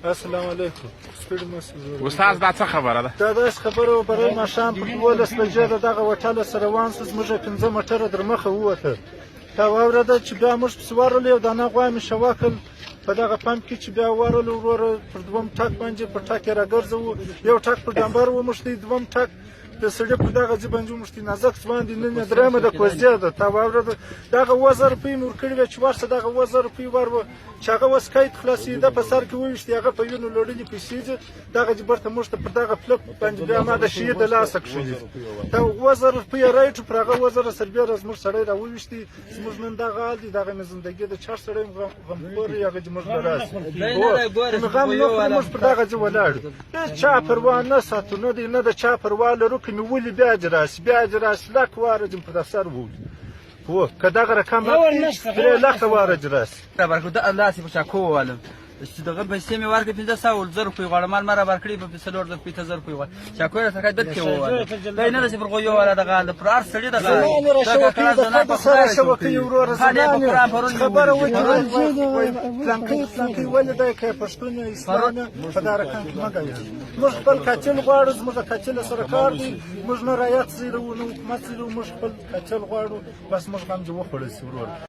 السلام علیکم، ستړي مه شئ ورور. استاد، دا څه خبره ده؟ دا داسې خبره وه، پرون ماښام په 12 بجې د دغه هوټله سره روان شو، زموږ پنځه موټره در مخه ووته. تا واورېده چې بیا موږ پسې ورغلو، یو دانه غوا مې شوکل په دغه پمپ کې، چې بیا ورغلو وروره، پر دوم ټک باندې پر ټک یې راګرځوو. یو ټک پر ډمبر وموښتی، دوم ټک د سړي پر دغه ځای باندې وموښتی. نازک ځوان دی، نن یې درېیمه د کوزدې ده. تا واورېده، دغه 7000 روپۍ مې ورکړې وې چې ورشه دغه 7000 روپۍ وروه، چې هغه اوس قید خلاصېده، په سر کې وویشتې، هغه په وینو لړلې پیسې دي. دغه چې بیرته موږ ته پر دغه پله باندې بیا ما د شهید د لاسه کښلي. دا 7000 روپۍ یې رایټ، پر هغه 7000 سربېره زموږ سړی راوویشتی. زموږ نن دغه حال دی، دغه مې زندګي ده. چا سړی غمخور یې، هغه چې موږ له راسي غم نه خوري. موږ پر دغه ځای ولاړ یو، هېڅ چا پروا نه ساتو، نه دی نه د چا پروا لرو. که مې ولي بیا دې راسي، بیا دې راسي، لک واره دې پر سر وولي. هو، که دغه رقم راکړي، 3 لکه واره دې راسي. ورکړو د الله سي په چاکو ووالم چې دغه پیسې مې ورکړې. 500 زره روپۍ غواړم، مال ما را ورکړي په 4000 روپۍ ته زر روپۍ غواړم. چاکو یې راته بل کې وواله. دی نه ده چې پر غویو والا دغه د پر هر سړي دغه زنانې راشه وکړي، د ښځو سره راشه وکړي وروره. زنانې خبره وکړي، پلانکی پلانکی ولې دی، که پښتون یې اسلام یې، په دا رقم کې مه ګایه. موږ خپل قاتل غواړو، زموږ د قاتل سره کار دی. موږ نه رعیت زیروو، نه حکومت زیروو، موږ خپل قاتل غواړو، بس موږ غم دې وخوړل سي ورور.